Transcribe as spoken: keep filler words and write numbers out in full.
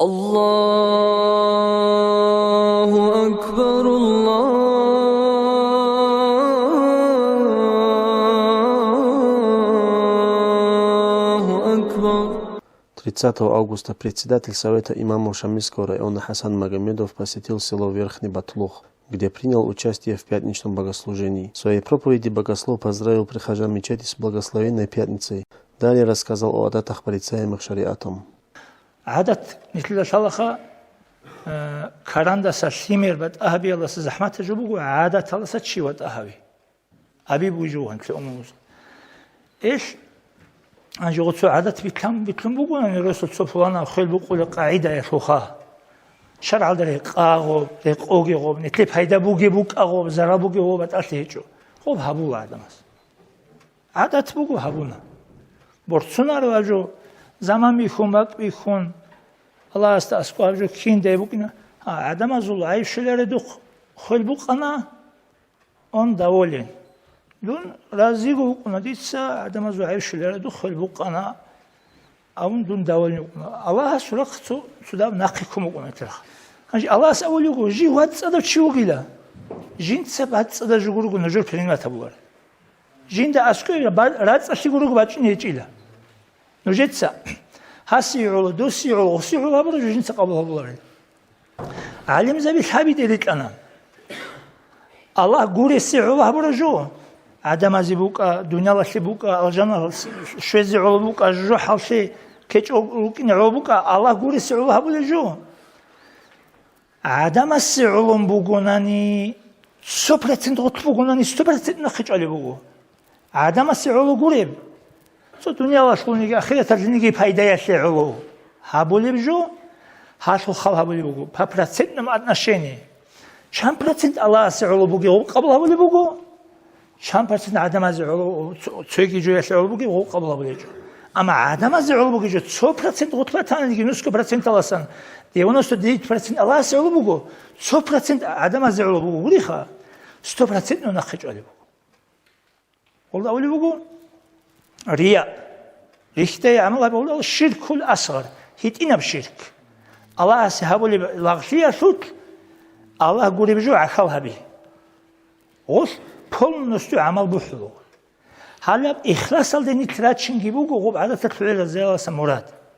الله أكبر، الله أكبر. Тридцатого августа председатель Совета имамов Шамильского района Хасан Магомедов посетил село Верхний Батлух, где принял участие в пятничном богослужении. В своей проповеди богослов поздравил прихожан мечети с благословенной пятницей. Далее рассказал о адатах, порицаемых шариатом. ГӀадат нилъеда лъалаха, э, карандаса лъимер батӀа гьабиялдаса захӀматаб жо буго, гӀадаталдаса чи ватӀа гьави. Аби буй жо ванлъи умумуза. Ил, гьанже гъоцо гӀадат битлъан, битлъун бугони, росул цо пуланаб хвел букъулеб къагӀидаялъулха. ШаргӀалда рекъа гъоб, рекъоги гъоб, нилъе пайда бугеб букӀа гъоб, зарал бугеб гъоб батӀалъи гьечӀо. Гъоб гьабула гӀадамаз. ГӀадат буго гьабуна. Борцунарила жо, заман бихьун, бакӀ бихьун, Аллагьасда аскӀоб жо киндай букӀина. А, гӀадамазул гӀайиб щвеларедухъ хвел букъана, он доволен. Дун разиго вукӀуна дица, гӀадамазул гӀайиб щвеларедухъ хвел букъана, абун дун доволен вукӀуна. Аллагьас сурахъ цо-, цо даб нахъе ккун букӀуна тирха. Гьанже Аллагьас абулего, жив вацӀцӀадав чи вугила. Жинца бацӀцӀадаб жо гурого нужер принимать гьабуларо. Жинда аскӀове ба-, рацӀцӀалъи гурого бачӀине гьечӀила. Нужеца гьасие гӀоло, досие гӀоло, гъосие гӀоло гьабураб жо жинца къабул гьабуларел. ГӀалимзаби лъабиде рикӀкӀана. Аллагь гуресе гӀоло гьабураб жо, гӀадамазе букӀа, дуниялалъе букӀа, алжаналъ щвезе гӀоло букӀа, жужахӀалъе кечӀо рукӀине гӀоло букӀа, Аллагь гуресе гӀоло гьабулеб жо. ГӀадамасе гӀоло бугонани, сто процент гъорлъ бугонани, сто процент нахъе чӀвалеб буго. ГӀадамасе гӀоло гуреб, цо дуниялалъулниги ахираталъулниги пайдаялъе гӀоло гьабулеб жо, гьалъул хал гьабулеб буго, по процентному отношению. Чан процент Аллагьасе гӀоло бугеб гъоб къабул гьабулеб буго, чан процент гӀадамазе гӀоло, цо-, цоги жоялъе гӀоло бугеб гъоб къабул гьабулеб гьечӀо. Амма гӀадамазе гӀоло бугеб жо цо процент гъорлъ батанилги нусго проценталасан, девяносто девять процент Аллагьасе гӀоло буго, цо процент гӀадамазе гӀоло буго гуриха, сто процентно нахъе чӀвалеб буго. Гьелда абулеб буго, рия. Рихьдае гӀамал гьабиялда ширкул асгъар, гьитӀинаб ширк. Аллагьасе гьабулеб лагълъиялъулъ Аллагь гуреб жо гӀахьал гьаби. Гъолъ полностью гӀамал бухӀула. Гьалаб ихласалде нилъ рачинги буго гъоб гӀадаталъ гӀелазеяласа мурад.